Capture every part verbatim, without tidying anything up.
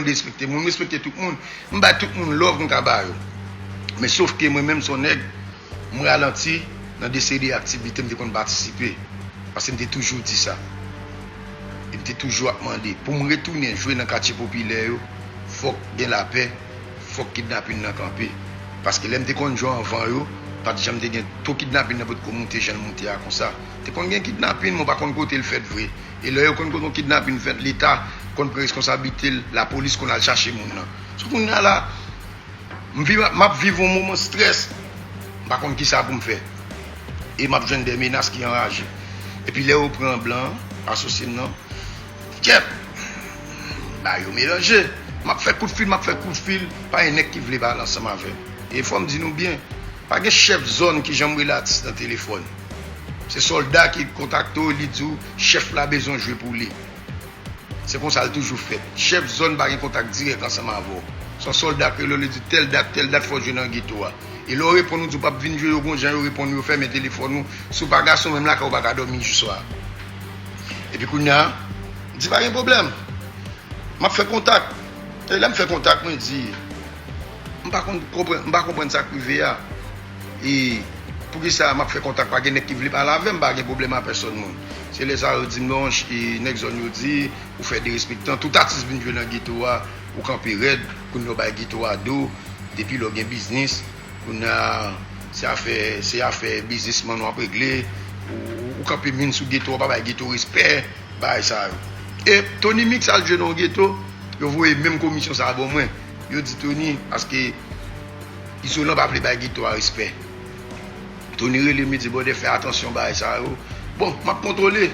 derespekte moun, m respekte tout moun. M bay tout moun love m ka ba yo. Men sof ke mwen menm se yon nèg, m ralanti nan de seri de aktivite m te konn patisipe. Paske m te toujou di sa. E m te toujou ap mande. Pou m retounen jwe nan katye popilè yo, fòk gen lapè, fòk kidnapin nan kanpe. Paske lè m te konn jwe anvan yo, pa t janm te gen, to kidnapin nan potko moute jan l moute a konsa. Te konn gen kidnapin, men w pa konn kote l fèt vre. E lè yo konn kote yon kidnapin fèt, Leta konn pran reskonsablite l, lapolis konn al chache moun nan. So kounye a la, m viv, m ap viv yon moman strès. M pa konn kisa pou m fè. E m ap jwenn de menas ki anraje. Epi lè yo pran blan an, asosye m nan, kèt! Bagay yo melanje. M ap fè kout fil, m ap fè kout fil, pa gen nèg ki vle pale ansanm avè m. E fò m di nou byen, pa gen chèf zòn ki janm rele atis nan telefòn. Se sòlda ki kontakte w, li di w chèf la bezwen jwe pou li. Se konsa l toujou fèt. Chèf zòn pa gen kontak dirèk ansanm avè w. Se yon sòlda k rele w, li di tèl dat, tèl dat fò w jwe nan geto a. E lè w reponn, ou di w p ap vin jwe, yo gon jan yo reponn, yo fèmen telefòn ou. Si w pa gason menm lakay ou pa ka dòmi jou swa. Epi kounye a, m di pa gen pwoblèm. M ap fè kontak. E lè m fè kontak, mwen di, m pa konn konprann, m pa konprann sa k rive a. E poukisa m ap fè kontak, pa gen nèg ki vle pale avè m, pa gen pwoblèm a pèsòn moun. Se lè sa yo di m non, e nèg zòn yo di, ou fè derespektan, tout atis vin jwe nan geto a, ou kanpe rèd, kounye a w bay geto a do, depi lè w gen biznis, kounye a se afè, se afè biznismann w ap regle, ou, ou kanpe min sou geto a, w pa bay geto respè, bagay sa yo. E Tony Mix al jwe nan yon geto, yo voye menm komisyon sa a ban mwen. Yo di Tony, paske Izolan pa vle bay geto a respè. Tony rele m, li di, brother, fè atansyon bagay sa yo. Bon, m ap kontwole.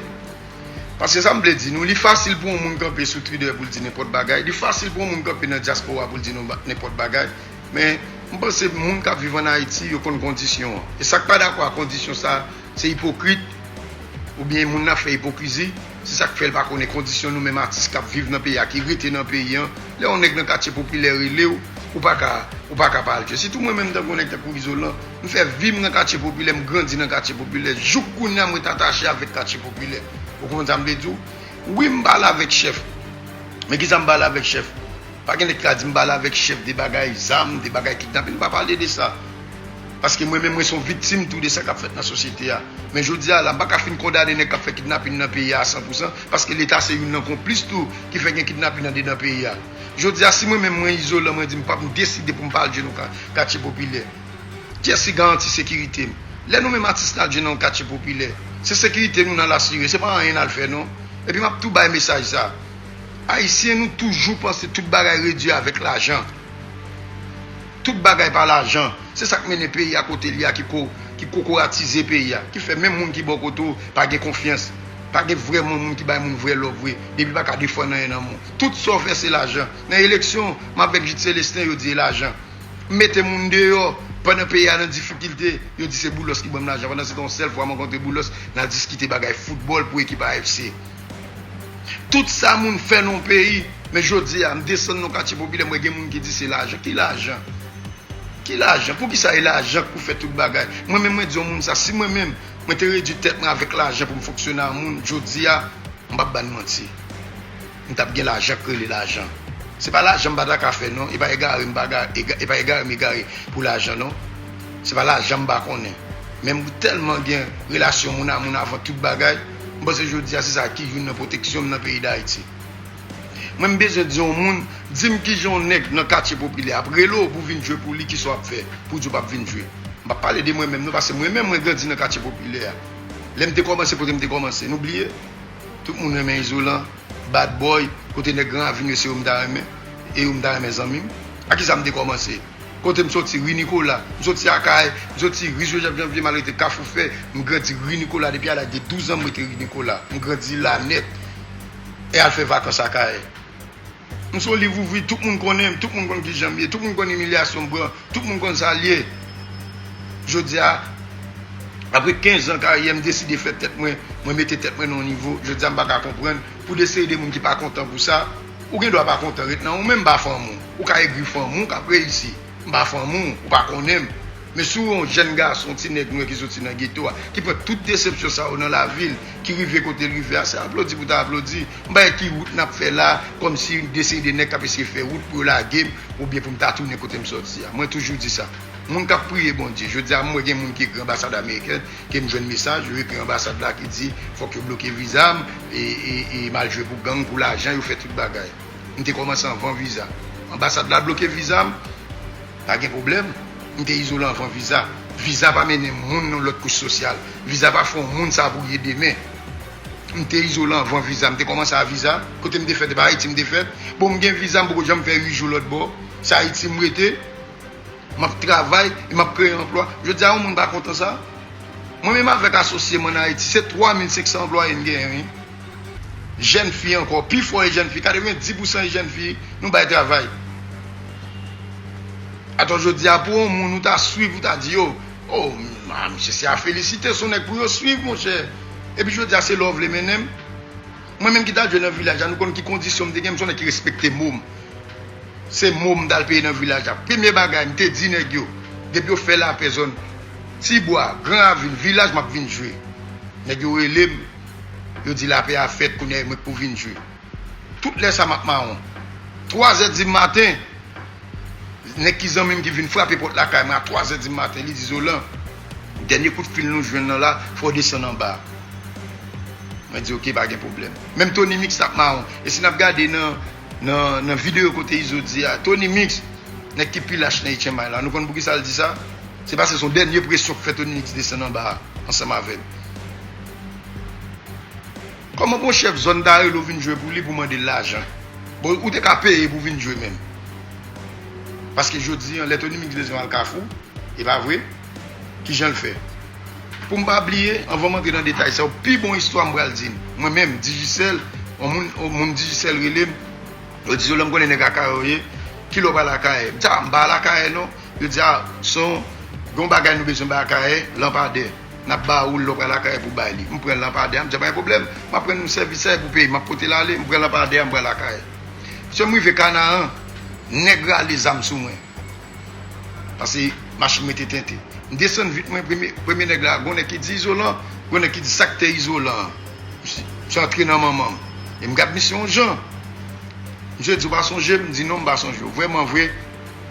Paske sa m vle di nou, li fasil pou yon moun kanpe sou Twitter pou l di nenpòt bagay, li fasil pou yon moun kanpe nan dyaspora pou l di nou ba-, nenpòt bagay. Men, m panse moun k ap viv ann Ayiti, yo konn kondisyon an. E sa k pa dakò ak kondisyon sa, se ipokrit, oubyen moun nan ap fè ipokrizi, se sa k fè l pa konnen kondisyon nou menm atis k ap viv nan peyi a, ki rete nan peyi an. Lè yon nèg nan katye popilè rele w, ou pa ka, ou pa ka pa al jwe. Sitou mwen menm tankou yon nèg tankou Izolan, m fè vi m nan katye popilè, m grandi nan katye popilè. Jouk kounye a, mwen ret atache avèk katye popilè. Ou konprann sa m vle di w? Wi, m pale avèk chèf. Men kisa m pale avèk chèf? Pa gen nèg ki ka di m pale avèk chèf de bagay zam, de bagay kidnapin, m pa pale de sa. Paske mwen menm, mwen se yon viktim tou de sa k ap fèt nan sosyete a. Men jodi a la, m pa ka fin kondane nèg k ap fè kidnapin nan peyi a a san pou san, paske Leta se youn nan konplis tou ki fè gen kidnapin andedan peyi a. Jodi a, si mwen menm, mwen Izolan, mwen di m p ap, m deside pou m pa al jwe nan ka-, katye popilè. Kiyès ki garanti sekirite m? Lè nou menm atis n al jwe nan yon katye popilè, se sekirite nou n al asire, se pa anyen n al fè non. Epi m ap tou bay mesaj sa. Ayisyen, nou toujou panse tout bagay redui avèk lajan. Tout bagay pa lajan. Se sa k mennen peyi a kote l ye a, ki ko-, ki kokoratize peyi a, ki fè menm moun ki bò kote w pa gen konfyans. Pa gen vrèman moun ki bay moun vrè love vre, depi l pa ka defann anyen nan men w. Tout sa w fè se lajan. Nan eleksyon, m avèk Jude Célestin, yo di e lajan. M mete moun deyò, pandan peyi a nan difikilte, yo di se Boulos ki ban m lajan. Pandan se tan, yon sèl fwa m rankontre Boulos, n al diskite bagay foutbòl pou ekip A F C. Tout sa moun fè nan yon peyi, men jodi a, m desann nan katye popilè, m wè gen moun ki di se lajan. Ki lajan? Ki lajan? Poukisa e lajan k pou fè tout bagay? Mwen menm, mwen di yon moun sa, si mwen menm, mwen te redui tèt mwen avèk lajan pou m fonksyone ak moun, jodi a, m p ap ba n manti. M t ap gen lajan k rele lajan. Se pa lajan m pa ta ka fè non, e pa egare m pa ga-, ega-, e pa egare m egare pou lajan non. Se pa lajan m pa konnen. Men m tèlman gen relasyon moun a moun avan tout bagay, m panse jodi a se sa ki youn nan pwoteksyon m nan peyi Dayiti. Mwen m bezwen di yon moun, di m kijan yon nèg nan katye popilè ap rele w pou vin jwe pou li, kisa w ap fè pou di w p ap vin jwe. M p ap pale de mwen menm non, paske mwen menm mwen grandi nan katye popilè a. Lè m te kòmanse, kote m te kòmanse, n oubliye? Tout moun renmen Izolan, Bad Boy, kote nèg Gran Ravin yo, se yo m ta renmen. E yo m ta renmen zanmi m. A kisa m te kòmanse? Kote m soti, Ri Nikola. M soti Akayè, m soti Ri Jozèf Janvye, m al rete Kafou Fè. M grandi Ri Nikola depi a laj de douz an, m rete Ri Nikola. M grandi la nèt. E al fè vakans Akayè. M se yon liv ouvri, tout moun konnen m, tout moun konn kijan m ye, tout moun konn imilyasyon m pran, tout moun konn sa l ye. Jodi a, apre kenz an karyè, m deside fè tèt mwen, mwen mete tèt mwen nan yon nivo. Jodi a, m pa ka konprann, pou de seri de moun ki pa kontan pou sa, ou gen dwa pa kontan, ret nan ou, men m pa fanm ou. Ou ka egri fanm ou, ou ka ap reyisi. M pa fanm ou, ou pa konnen m. Men si w yon jèn gason, ti nèg nwè ki soti nan geto a, ki pran tout desepsyon sa yo nan lavi l, ki rive kote l rive a, se aplodi pou ta aplodi. M pa wè ki wout n ap fè la, kòmsi de seri de nèg k ap eseye fè wout pou yo lage m, oubyen pou m ta tounen kote m soti a. Mwen toujou di sa. Moun k ap priye Bondye, jodi a m wè gen moun ki ekri anbasad amerikèn, ke m jwenn mesaj, yo ekri anbasad la ki di fòk yo bloke viza m, e, e, e m al jwe pou gang, pou lajan, yo fè tout bagay. M te kòmanse anvan viza. Anbasad la bloke viza m, pa gen pwoblèm. M te izolan anvan viza. Viza pa mennen moun nan lòt kouch sosyal. Viza pa fè yon moun sa pou ye demen. M te izolan anvan viza. M te kòmanse a viza. Kote m te fèt, e pa Ayiti m te fèt. Bon, m gen viza, m poko janm fè uit jou lòt bò. Se Ayiti m rete. M ap travay e m ap kreye anplwa. Jodi a, yon moun pa kontan sa. Mwen menm avèk asosye m ann Ayiti, se twa mil senk san anplwaye n genyen, wi. Jèn fi ankò, pifò e jèn fi, katrevenndis pousan e jèn fi, nou bay travay. Atò jodi a, pou yon moun ou ta swiv, ou ta di, yo, o, a, misye se a felisite, se yon nèg pou yo swiv, monchè. Epi jodi a, se lè w vle mennen m. Mwen menm ki t al jwe nan vilaj la, nou konn ki kondisyon m te gen, m se yon nèg ki respekte mo m. Se mo m t al peye nan vilaj la. Premye bagay, m te di nèg yo, depi yo fè lapè zòn Tibwa, Gran Ravin, vilaj, m ap vin jwe. Nèg yo rele m, yo di lapè a fèt, kounye a e mwen k pou vin jwe. Tout lè sa m ap mawon. Twazè di maten, nèg ki zanmi m ki vin frape pòt lakay mwen a twazè di maten, li di, Zolan, dènye kout fil nou jwenn nan la, fò w desann anba. Mwen di, oke, pa gen pwoblèm. Menm Tony Mix t ap mawon. E si n ap gade nan, nan, nan videyo kote Izo di a, Tony Mix, nèg ki pi lach nan H M I la, nou konn poukisa l di sa? Se paske se yon dènye presyon k fè Tony Mix desann anba a, ansanm avè l. Kòman pou yon chèf zòn ta rele w vin jwe pou li pou mande l lajan? Bon, ou te ka peye pou vin jwe menm. Paske jodi a, lè Tony Mix bezwen al Kafou, e pa vre? Kijan l fè? Pou m pa bliye, anvan m antre nan detay sa yo, pi bon istwa m pral di n. Mwen menm, Digicel, yon moun, yon moun Digicel rele m, yo di, Zolan, m konnen nèg Akayè w ye, kilè w pral Akayè? M di, a, m pa al Akayè non. Yo di, a, se yon, gen yon bagay nou bezwen bay Akayè, lanpadè. N ap ba ou l lè w pral Akayè pou bay li. M pran lanpadè a, m di, pa gen pwoblèm, m ap rann ou sèvis sa e pou peyi, m ap pote l ale, m pran lanpadè a, m pral Akayè. Mesye, m rive Kanaran, nèg rale zam sou mwen. Paske machin mwen te tente. M desann vit mwen, premye, premye nèg la, gon nèg ki di, Izolan, gon nèg ki di, sa k te Izolan an? Misye antre nan manman m. E m gad misye yon jan. Misye di, ou pa sonje m? M di, non, m pa sonje w. Vrèman vre,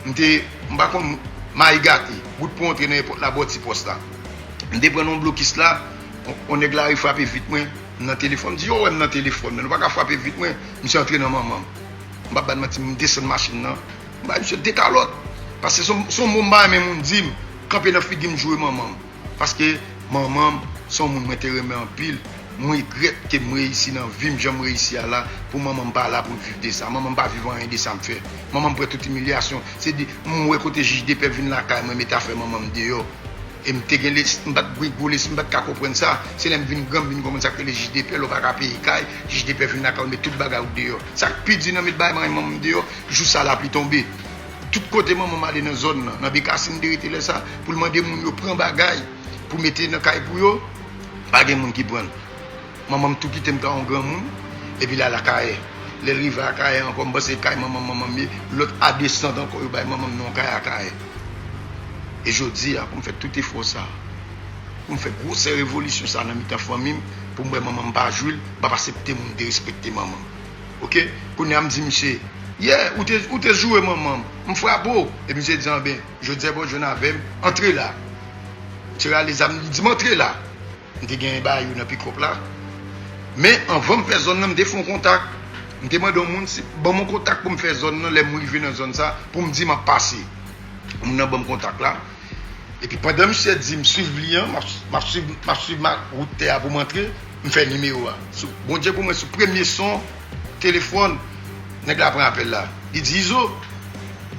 m te, m pa konn, mayi gate, wout pou antre nan èpòt la, bò ti pòs la. M te pran nan yon blokis la, yon, yon nèg lari frape vit mwen, m nan telefòn, m di, yo wè m nan telefòn, men nou pa ka frape vit mwen, misye antre nan manman m. M p ap ba n manti, m desann machin nan, m bay misye de kalòt. Paske se yon, se yon mo m pa renmen moun di m, kanpe nan figi m joure manman m. Paske manman m se yon moun mwen te renmen anpil. M regrèt ke m reyisi nan vi m jan m reyisi a la, pou manman m pa la pou l viv de sa. Manman m pa viv anyen de sa m fè. Manman m pran tout imilyasyon. Se di, m wè kote jij de pè vin lakay mwen, mete afè manman m deyò. E m te gen les-, m pa t gen gwo lespri, m pa t ka konprann sa. Se lè m vin gran, m vin konprann sa k rele jij de pè, lè w pa ka peye kay, jij de pè vin lakay ou, met tout bagay ou deyò. Sa k pi di nan met bagay manman m deyò, jou sa lapli tonbe. Tout kote manman m ale nan zòn nan, nan Bekasin m te rete lè sa, pou l mande moun yo pran bagay, pou mete nan kay pou yo, pa gen moun ki pran l. Manman m tou kite m ka yon granmoun, epi l al Akayè. Lè l rive Akayè ankò, m panse kay manman m, manman m ye, lòt a desant ankò, yo bay manman m nan yon kay Akayè. E jodi a, pou m fè tout efò sa, pou m fè gwosè revolisyon sa nan mitan fanmi m, pou m wè manman m pa jwi l, m p ap aksepte moun derespekte manman m. Oke? Kounye a m di misye, yè, ou te, ou te joure manman m, m frape w. Epi misye di, anben, jodi a pou w jwenn avè m, antre la. Misye rale zam, li di m antre la. M te genyen ba yo nan pikòp la. Men anvan m fè zòn nan, m te fè yon kontak. M te mande yon moun si, ban m yon kontak pou m fè zòn nan, lè m rive nan zòn sa, pou m di m ap pase. Moun nan ban m kontak la. Epi pandan misye di m swiv li an, m ap, m ap swiv, m ap swiv ma, wout tè a pou m antre, m fè nimewo a. Sou, Bondye pou mwen, sou premye son telefòn, nèg la pran apèl la. Li di, Izo?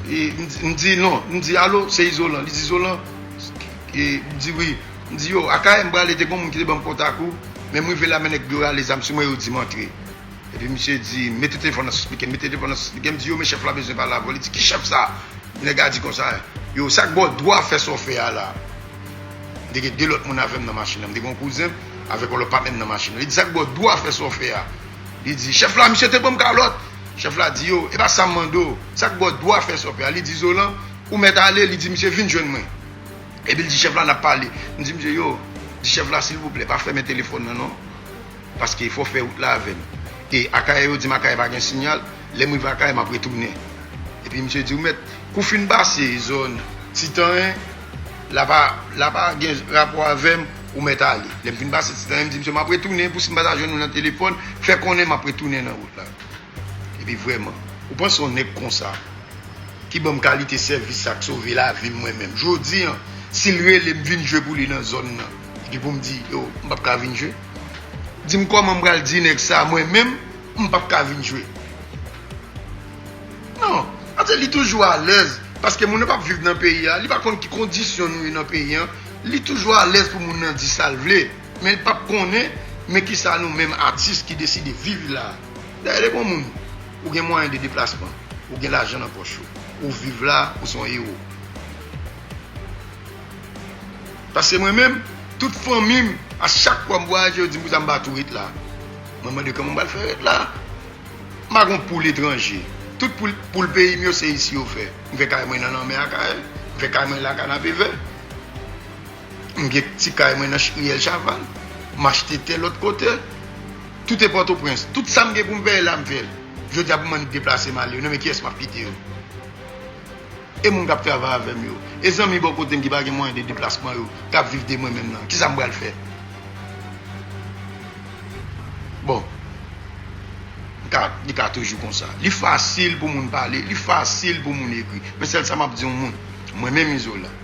E, m di, m di, non. M di, alo, se Izolan. Li di, Izolan? E, m di, wi. M di, yo, Akayè m prale, te gen moun ki te ban m kontak ou, men m rive la, men nèg yo rale zam sou mwen, yo di m antre. Epi misye di, mete telefòn nan sou spikè, mete telefòn nan sou spikè, m di, yo, men chèf la bezwen pale avè w. Li di, ki chèf sa? Nèg la di konsa, yo, sa k ba w dwa fè sa w fè a la? M te gen de lòt moun avè m nan machin nan. M te gen yon kouzen m avèk yon lòt patnè m nan machin nan. Li di, sa k ba w dwa fè sa w fè a? Li di, chèf la, misye te ban m kalòt. Chèf la di, yo, e pa sa m mande w. Sa k ba w dwa fè sa w fè a? Li di, Zolan, ou mèt ale. Li di, misye, vin jwenn mwen. Epi l di chèf la, n ap pale. M di misye, yo, di chèf la, silvouplè, pa fèmen telefòn nan non. Paske fò w fè wout la avè m. E Akayè, yo di m Akayè pa gen siyal. Lè m rive Akayè, m ap retounen. Epi misye di, ou mèt, kou w fin pase zòn Titanyen, la pa, la pa gen rapò avè m, ou mèt ale. Lè m fin pase Titanyen, m di misye, m ap retounen, pou si m pa ta jwenn ou nan telefòn, fè konnen m ap retounen nan wout la. Epi vrèman, ou panse yon nèg konsa, ki ban m kalite sèvis sa k sove lavi m mwen menm. Jodi a, si l rele m vin jwe pou li nan zòn nan, epi pou m di, yo, m p ap ka vin jwe. Di m kòman m pral di nèg sa, mwen menm, m p ap ka vin jwe. Non, paske li toujou alèz, paske moun nan p ap viv nan peyi a, li pa konn ki kondisyon nou ye nan peyi a, li toujou alèz pou moun nan di sa l vle, men l p ap konnen, men kisa nou menm atis ki deside viv la. Dayè, depi yon moun, ou gen mwayen de deplasman, ou gen lajan nan pòch ou, ou viv la, ou se yon ewo. Paske mwen menm, tout fanmi m, a chak fwa m vwayaje, yo di m pou sa m pa tou ret la. Mwen mande kòman m pral fè ret la. M pa gen poul etranje. Tout poul, poul peyi m yo, se isi yo fè. M fè kay mwen nan lanmè Akayè. M fè kay mwen la Kanapevè. M gen ti kay mwen nan ch-, riyèl Chaval. M achte tè lòt kote. Tout e Pòtoprens. Tout sa m gen pou m peye la, m fè l. Jodi a pou m annik deplase m ale. Non, men kiyès m ap kite yo? E moun k ap travay avè m yo? E zanmi bò kote m ki pa gen mwayen de deplasman yo, k ap viv de mwen menm nan? Kisa m pral fè? Bon, m ka, li ka toujou konsa. Li fasil pou moun pale, li fasil pou moun ekri. Men sèl sa m ap di yon moun, mwen menm Izolan,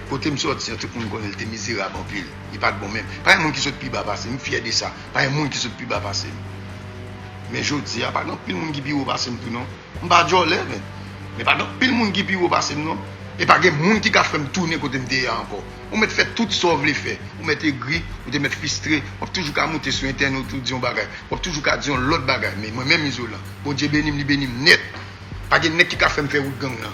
kote m sòti an, tout moun konnen l te mizerab anpil. Li pa t bon menm. Pa gen moun ki sot pi ba pase m, m fyè de sa. Pa gen moun ki sot pi ba pase m. Men jodi a, pa gen anpil moun ki pi wo pase m tou non. M pa djòlè, men. Men pa gen anpil moun ki pi wo pase m non. E pa gen moun ki ka fè m tounen kote m te ye a ankò. Ou mèt fè tout sa w vle fè. Ou mèt egri, ou te mèt fistre, w ap toujou ka moute sou entènèt ou di yon bagay. W ap toujou ka di yon lòt bagay. Men mwen menm Izolan, Bondye beni m, li beni m nèt. Pa gen nèg ki ka fè m fè wout gang nan.